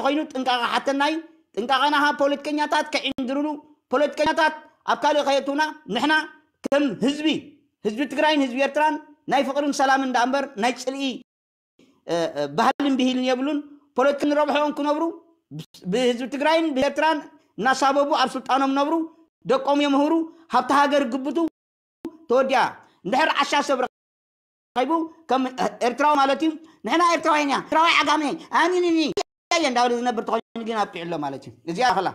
እንተኾይኑ ጥንቃቐ ሓተናይ ጥንቃቐና ካብ ፖለቲከኛታት ከዕንድርሉ ፖለቲከኛታት ኣብ ካልእ ከየእትውና ንሕና ከም ህዝቢ ህዝቢ ትግራይን ህዝቢ ኤርትራን ናይ ፍቕርን ሰላምን ደኣ እምበር ናይ ፅልኢ ባህልን ብሂልን የብሉን። ፖለቲካ ንረብሐኦም ክነብሩ ብህዝቢ ትግራይን ብኤርትራን እናሳበቡ ኣብ ስልጣኖም ነብሩ ደቆም የምህሩ ሃብቲ ሃገር ግብቱ ተወዲኣ። እንድሕር ዓሻ ሰብ ረኺቡ ከም ኤርትራዊ ማለት እዩ ንሕና ኤርትራውያን ኢና ኤርትራዊ ዓጋመ ኣኒኒኒ እንዳበለ ዝነብር ተኾይኑ ግን ኣብቂዑ ኣሎ ማለት እዩ። እዚኣ ኸላ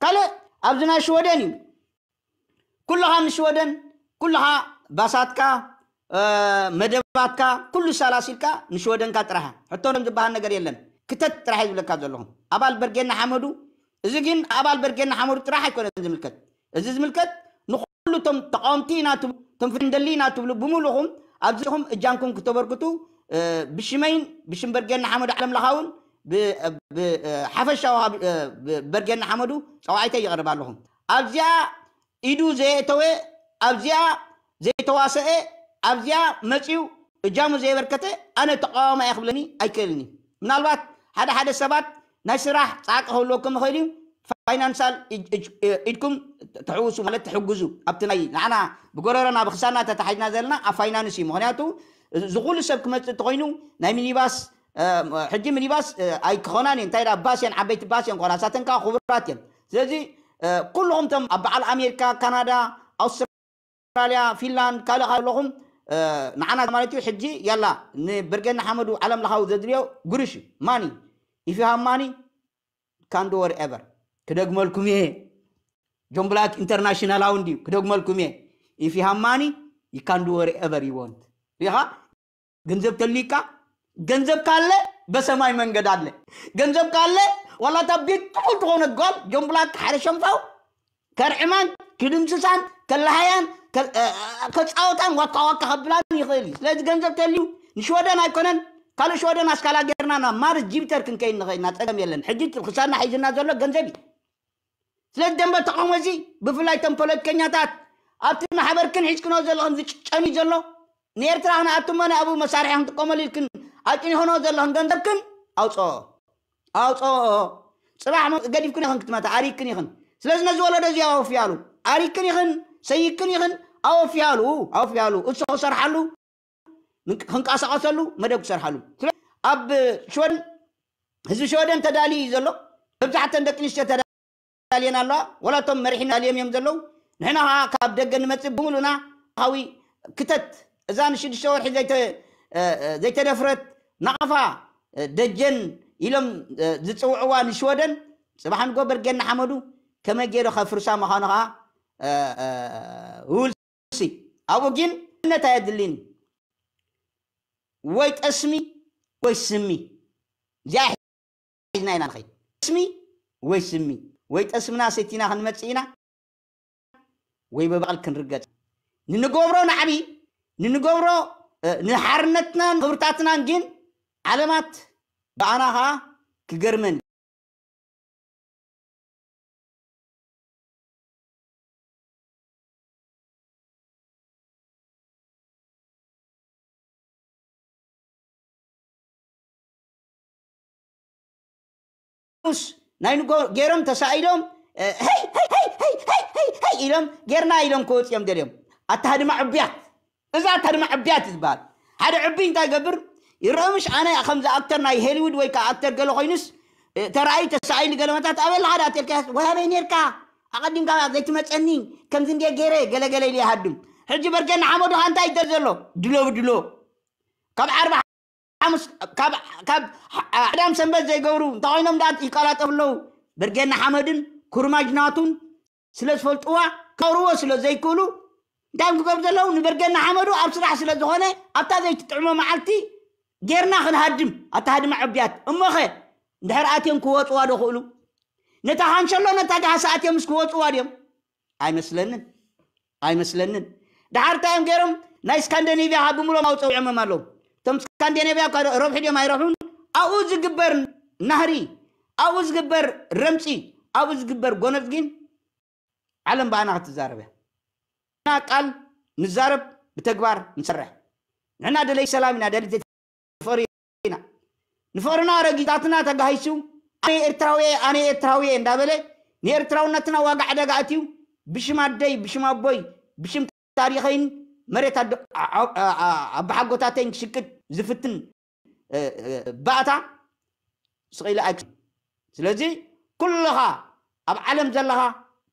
ካልእ ኣብዚ ናይ ሽወደን እዩ። ኩልኻ ንሽወደን ኩልኻ ባሳትካ መደባትካ ኩሉ ሳላሲልካ ንሽወደንካ ጥራሕ ሕቶኖም ዝበሃል ነገር የለን። ክተት ጥራሕ ዝብለካ ዘለኹም ኣባል በርጌና ሓመዱ። እዚ ግን ኣባል በርጌና ሓመዱ ጥራሕ ኣይኮነን ዝምልከት። እዚ ዝምልከት ንኩሉ ቶም ተቃወምቲ ኢና ትብሉ ቶም ፍትሒ ንደሊ ኢና ትብሉ ብምሉኹም ኣብዚኹም እጃምኩም ክተበርክቱ ብሽመይን ብሽም በርጌና ሓመዱ ዓለም ለኻውን ሓፈሻዊ በርጌና ሓመዱ ፀዋዒተ ይቐርብ ኣለኹም። ኣብዚኣ ኢዱ ዘየእተወ ኣብዚኣ ዘይተዋሰአ ኣብዚኣ መፅዩ እጃሙ ዘየበርከተ ኣነ ተቃዋማ እየ ክብለኒ ኣይክእልን እዩ። ምናልባት ሓደ ሓደ ሰባት ናይ ስራሕ ፃዕቂ ክህልወኩም ይኽእል እዩ። ፋይናንሳል ኢድኩም ትሕውሱ ማለት ትሕግዙ ኣብቲ ናይ ንዓና ብጎረሮና ብክሳና ተታሒዝና ዘለና ኣብ ፋይናንስ እዩ። ምክንያቱ ዝኩሉ ሰብ ክመፅእ እንተኮይኑ ናይ ሚኒባስ ሕጂ ሚኒባስ ኣይክኾናን እየን እንታይ ባስ እየን ዓበይቲ ባስ እየን ኮና ሳተን ከዓ ክቡራት እየን። ስለዚ ኩልኹም ቶም ኣብ በዓል ኣሜሪካ ካናዳ ኣውስትራልያ ፊንላንድ ካልእ ኣለኹም ንዓና ማለት እዩ። ሕጂ ያላ ንበርጌና ሓመዱ ዓለም ለኻዊ ዘድልዮ ጉርሽ እዩ ማኒ ኢፊሃም ማኒ ካንዶ ወር ኤቨር ክደግመልኩም እየ። ጆን ብላክ ኢንተርናሽናላዊ እንድዩ ክደግመልኩም እየ። ኢፊሃም ማኒ ይካንዶ ወር ኤቨር ይወንት ሪኻ ገንዘብ ተልዩካ ገንዘብ ካለ በሰማይ መንገድ ኣለ። ገንዘብ ካለ ዋላ እታ ቤት ትኹል ትኾነ ጓል ጆን ብላክ ሓደ ሸንፋው ከርዕማን ክድምስሳን ከለሃያን ከፃወታን ዋካ ዋካ ከብላን ይኽእል እዩ። ስለዚ ገንዘብ ተልዩ ንሽወደን ኣይኮነን ካልእ ሽወደን ኣስካላ ጌርና ናብ ማርስ ጂፕተር ክንከይድ ንኽእል ኢና። ፀገም የለን። ሕጂ ክሳድና ሒዝና ዘሎ ገንዘብ እዩ። ስለዚ ደንበ ተቃውሞ እዚ ብፍላይ እቶም ፖለቲከኛታት ኣብቲ ማሕበርክን ሒዝክኖ ዘለኹም ዝጨሚ ዘሎ ንኤርትራ ክንኣቱ እሞ ንኣብኡ መሳርሒ ክንጥቀመሉ ኢልክን ኣጭኒኽኖ ዘለኽን ገንዘብክን ኣውፅኦ ኣውፅኦ ፅባሕ ገዲፍክን ኢኽን ክትመታ ኣሪክን ኢኽን። ስለዚ ነዚ ወለዶ እዚ ኣወፍያሉ ኣሪክን ኢኽን ሰይክን ኢኽን ኣወፍያሉ ኣወፍያሉ እሱ ክሰርሓሉ ክንቀሳቀሰሉ መደብ ክሰርሓሉ ኣብ ሽወደን ህዝቢ ሽወደን ተዳልዩ እዩ ዘሎ። መብዛሕተን ደቂ ኣንስትዮ ተዳልየን ኣለዋ። ወላቶም መሪሕና ዳልዮም እዮም ዘለዉ። ንሕና ከዓ ካብ ደገ ንመፅእ ብምሉና ሓዊ ክተት እዛ ንሽዱሽተ ወርሒ ዘይተደፍረት ናቕፋ ደጀን ኢሎም ዝፅውዕዋ ንሽወደን ፅባሕ ንጎ በርጌና ሓመዱ ከመይ ገይሩ ከፍርሳ ምዃኑ ከዓ ውልሲ ኣብኡ ግን እምነት ኣየድልን። ወይ ጠስሚ ወይ ስሚ እዚኣ ሒዝና ኢና ንኸይድ። ጠስሚ ወይ ስሚ ወይ ጠስምና ሰቲና ክንመፅእ ኢና ወይ ብባቕል ክንርገፅ። ንንገብሮ ናዕቢ ንንገብሮ ንሓርነትናን ክብርታትናን ግን ዓለማት ብኣና ከዓ ክገርመን ስ ናይ ንጎ ገይሮም ተሳኢሎም ኢሎም ጌርና ኢሎም ክወፅኦም ደልዮም ኣታሃድማ ዕብያት እዛ ኣታሃድማ ዕብያት ዝበሃል ሓደ ዕብይ እንታይ ገብር ይረምሽ ኣነ ከምዚ ኣክተር ናይ ሄሊውድ ወይ ከዓ ኣክተር ገለ ኮይኑስ ተራእዩ ተሳኢሉ ገለመታት ኣበላ ሓደ ኣቴልካ ወሃበይ ኔርካ ኣቐዲምካ ዘይትመፀኒ ከምዚ እንደ ገይረ ገለገለ ኢሉ ይሃድም ሕጂ በርጌና ሓመዱ እንታይ ይደር ዘሎ ድሎ ብድሎ ካብ ዓርባ ሓሙስ ካብ ካብ ዓዳም ሰንበት ዘይገብሩ እንታይ ኮይኖም ዳ ይቀላጠፍ ኣለዉ በርጌና ሓመድን ኩርማጅ ናቱን ስለ ዝፈልጥዋ ከውርዎ ስለ ዘይክእሉ እንታይ ክገብሩ ዘለዉ ንበርጌና ሓመዱ ኣብ ስራሕ ስለ ዝኾነ ኣብታ ዘይትጥዕሞ መዓልቲ ጌርና ክንሃድም ኣታ ሃድማ ዕብያት እሞኸ እንድሕር ኣትዮም ክወፅዋ ዶ ክእሉ ነታ ካንሸሎ ነታ ጋሃሳ ኣትዮምስ ክወፅዋ ድዮም ኣይመስለንን ኣይመስለንን። ድሓር እንታይ እዮም ገይሮም ናይ ስካንዲኔቪያ ካብ ብምሎም ኣውፀዊዖሞም ኣለዉ። እቶም ስካንዲኔቪያ እኳ ረብሑ ድዮም ኣይረብሑን ኣብኡ ዝግበር ናህሪ ኣብኡ ዝግበር ረምፂ ኣብኡ ዝግበር ጎነፅ ግን ዓለም ብኣና ክትዛረብ እያ። ንሕና ቃል ንዛረብ ብተግባር ንሰርሕ። ንሕና ደለይ ሰላም ኢና ደለይ ፍቕሪ ኢና። ንፍቕርና ረጊጣትና ተጋሂሱ ኤርትራዊ እየ፣ ኣነ ኤርትራዊ እየ እንዳበለ ንኤርትራውነትና ዋጋ ዕዳጋ ኣትዩ ብሽም ኣደይ፣ ብሽም ኣቦይ፣ ብሽም ታሪኸይን መሬት ኣዶ-፣ ኣ-፣ ኣ-፣ ኣ-፣ ኣቦሓጎታተይን ክሽቅጥ ዝፍትን፣ እ፣ እ፣ ባእታ ስቕ ኢለ ኣይክ-፣ ስለዚ ኩልኻ ኣብ ዓለም ዘለኻ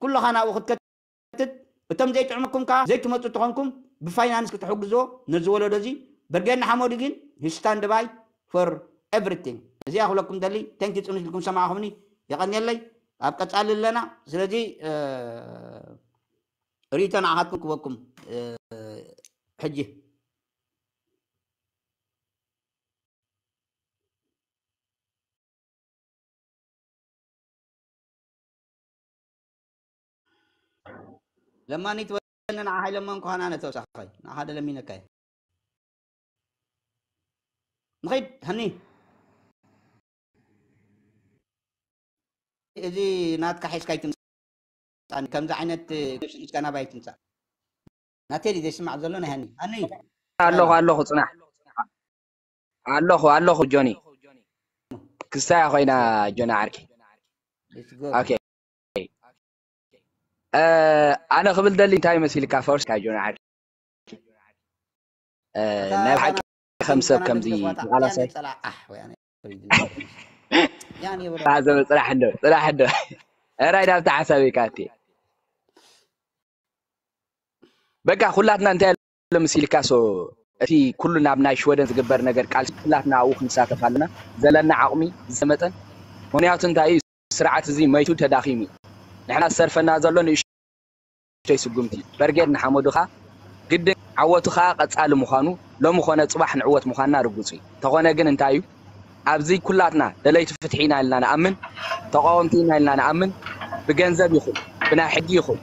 ኩልኻ ናብኡ ክትከትት፣ እቶም ዘይጥዕመኩም ከኣ ዘይትመጹ ተኾንኩም ብፋይናንስ ክትሕግዝዎ ነዚ ወለዶ እዚ። ብርጌድ ንሓመዱ ግን ሂ ስታንድ ባይ ፎር ኤቭሪቲንግ። እዚኣ ክብለኩም ደሊ። ቴንክ ዩ ጽኑሽ ኢልኩም ሰማዕኹምኒ፣ የቐንየለይ። ኣብ ቀጻሊ ኣለና። ስለዚ፣ እ፣ ርእይቶ ንዓኻትኩም ክበኩም፣ እ፣ ሕጂ። ለማኒ ትበለኒ ንዓ ሃይለማን ኮሃና ነተወሳኸይ ንዓ ሓደ ለሚነካ እየ። ንኸይድ ሃኒ። እዚ ናትካ ሒዝካ ኣይትምጻእኒ። ከምዚ ዓይነት ሒዝካ ናባይ ኣይትምጻእ። ናተይ ድዩ ዘይስማዕ ዘሎ ናይ ሃኒ? ሃኒ። ኣለኹ፣ ኣለኹ፣ ጽናሕ። ኣለኹ፣ ኣለኹ፣ ጆኒ። ክስታያ ኮይና፣ ጆኒ ዓርኪ። Let's go። ኦኬ። እ፣ ኣነ ክብል ደሊ እንታይ መሲልካ ፈርስት ካይ ጆኒ ዓርኪ? እ፣ እታ ናይ ብሓቂ ኣባና ከም ሰብ ከምዚ ተናገር ተቋጣ። ተቓላሳይ። ያኔ ጸላ-፣ ኣሕ፣ ወያኔ። ያኔ ብሮ። ኣዘበ ጽራሕ እንዶ፣ ጽራሕ እንዶ። እራይ ናብቲ ሓሳብ ኢካ ኣትየ። በቃ ኩላትና እንታይ ኣሎ መሲልካ ሶ እቲ ኩሉ ናብ ናይ ሽወደን ዝግበር ነገር ቃልሲ ኩላትና ኣብኡ ክንሳተፍ ኣለና። ዘለና ዓቕሚ ዝመጠን። ምኽንያቱ እንታይ እዩ? ስርዓት እዚ መይቱ ተዳኺሙ እዩ። ንሕና ዝሰርፈና ዘሎ ንእሽተይ ስጉምቲ እዩ። በርጌድ ንሓመዱ ኸኣ ግድን ዓወቱ ኸኣ ቀጻሊ ምዃኑ ሎሚ ኾነ ጽባሕ ንዕወት ምዃንና ርጉጽ እዩ። ተኾነ ግን እንታይ እዩ? ኣብዚ ኩላትና ደለይቲ ፍትሒ ኢና ኢልና ንኣምን፣ ተቃወምቲ ኢና ኢልና ንኣምን፣ ብገንዘብ ይኹን ብናይ ሕጊ ይኹን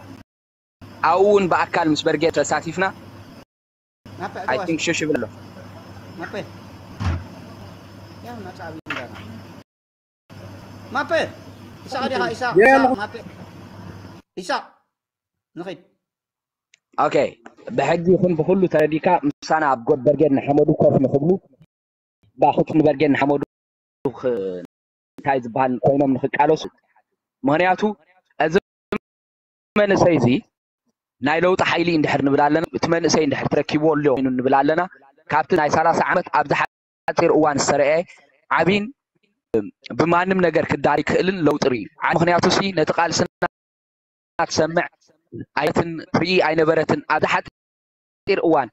ኣብኡ እውን ብኣካል ምስ በርጌድ ተሳቲፍና ማፔ I think ሽሽ ይብል ኣሎ። ማፔ ያው ናጻ ኣብ እንዳና። ማፔ ኢሳቅ ዲኻ? ኢሳቅ፣ የለ። ኢሳቅ፣ ማፔ ኢሳቅ። ንኸይድ። ኦኬ፣ ብሕጊ ይኹን ብኹሉ ተረዲካ ምሳና ኣብ ጎ-፣ በርጌድ ንሓመዱ ኮፍ ንኽብሉ ባኹት ንበርጌድ ንሓመዱ ኽ-፣ እንታይ ዝበሃል ኮይኖም ንኽቃለሱ። ምኽንያቱ እዚ መንእሰይ እዚ ናይ ለውጢ ሓይሊ እንድሕር ንብል ኣለና፣ እቲ መንእሰይ እንድሕር ተረኪብዎ ኣሎ ኮይኑ ንብል ኣለና፣ ካብቲ ናይ ሰላሳ ዓመት ኣብዚ ሓጺር እዋን ዝተረኣየ ዓቢን ብማንም ነገር ክዳር ይክእልን ለውጢ ርኢ። ምኽንያቱ ሲ ነቲ ቃልስና ትሰምዕ ኣይትን ርኢ ኣይነበረትን ኣብዚ ሓጺር እዋን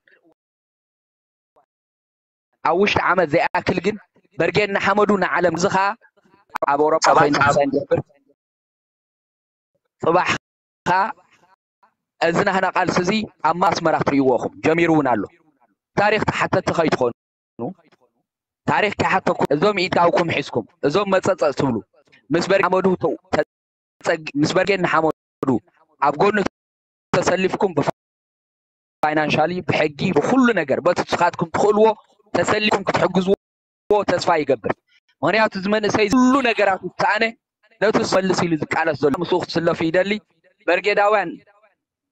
ኣብ ውሽጢ ዓመት ዘይኣክል ግን በርጌድ ንሓመዱ ንዓለም እዚ ኸኣ ኣብ ኣውሮጳ ኮይና ምሳይ ንገብር ጽባሕ ኸኣ እዚ ናህና ቃልሲ እዚ ኣብ ኣስመራ ክትርእይዎ ኢኹም። ጀሚሩ እውን ኣሎ። ታሪኽ ተሓተቲ ከይትኾኑ፣ ታሪኽ ከይሓተኩም፣ እዞም ኢድካውኩም ሒዝኩም፣ እዞም መጸጸ ትብሉ፣ ምስ በርጌድ ንሓመዱ ተው-፣ ተጸግ-፣ ምስ በርጌድ ንሓመዱ ኣብ ጎኑ ተሰሊፍኩም ብፋይናንሻሊ፣ ብሕጊ፣ ብኹሉ ነገር፣ በቲ ንስኻትኩም ትኽእልዎ ተሰሊፍኩም ክትሕግዝዎ ተስፋ ይገብር። ምኽንያቱ እዚ መንእሰይ ኩሉ ነገራቱ ዝሰኣነ ነቲ ዝመልስ ኢሉ ዝቃለስ ዘሎ ምስኡ ክትስለፉ ይደሊ። በርጌዳውያን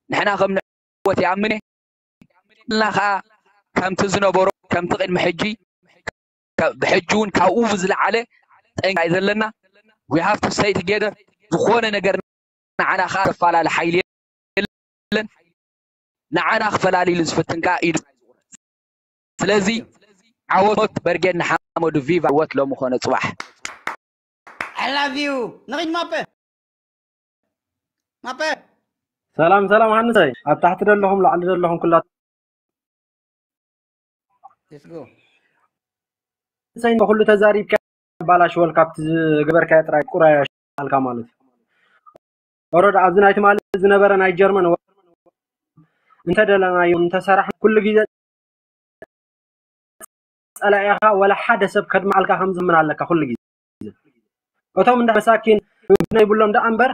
ንሕና ከም ንዕወት ይኣምን እየ። እና ኸኣ ከምቲ ዝነበሮ ከምቲ ቅድሚ ሕጂ ከ-፣ ብሕጂ እውን ካብኡ ብዝለዓለ ጠንቂ እዩ ዘለና። We have to stay together። ዝኾነ ነገር ንዓና ኸኣ ዘፈላለ ሓይሊ የለን። ንዓና ክፈላልይሉ ዝፍትን ከኣ ኢዱ። ስለዚ ዓወት በርጌድ ንሓመዱ፣ ቪቫ ዓወት ሎሚ ኾነ ጽባሕ። I love you። ንኺድ ማፔ። ማፔ። ሰላም፣ ሰላም ሃንሰይ። ኣብ ታሕቲ ዘለኹም፣ ላዕሊ ዘለኹም ኩላ Let's go። ሰይን ኩሉ ተዛሪብካ ባላሽወል ካብቲ ዝገበርካዮ ጥራይ ቁራያ ኣልካ ማለት እዩ። ኦረድ ኣብዚ ናይ ትማሊ ዝነበረ ናይ ጀርመን ወ-፣ እንተደለናዮ እንተሰራሕ ኩሉ ግዜ ጸላኢኻ ወላ ሓደ ሰብ ከድምዓልካ ከም ዝምን ኣለካ ኩሉ ግዜ። እቶም እንዳ መሳኪን ናይ ብሎም ደኣ እምበር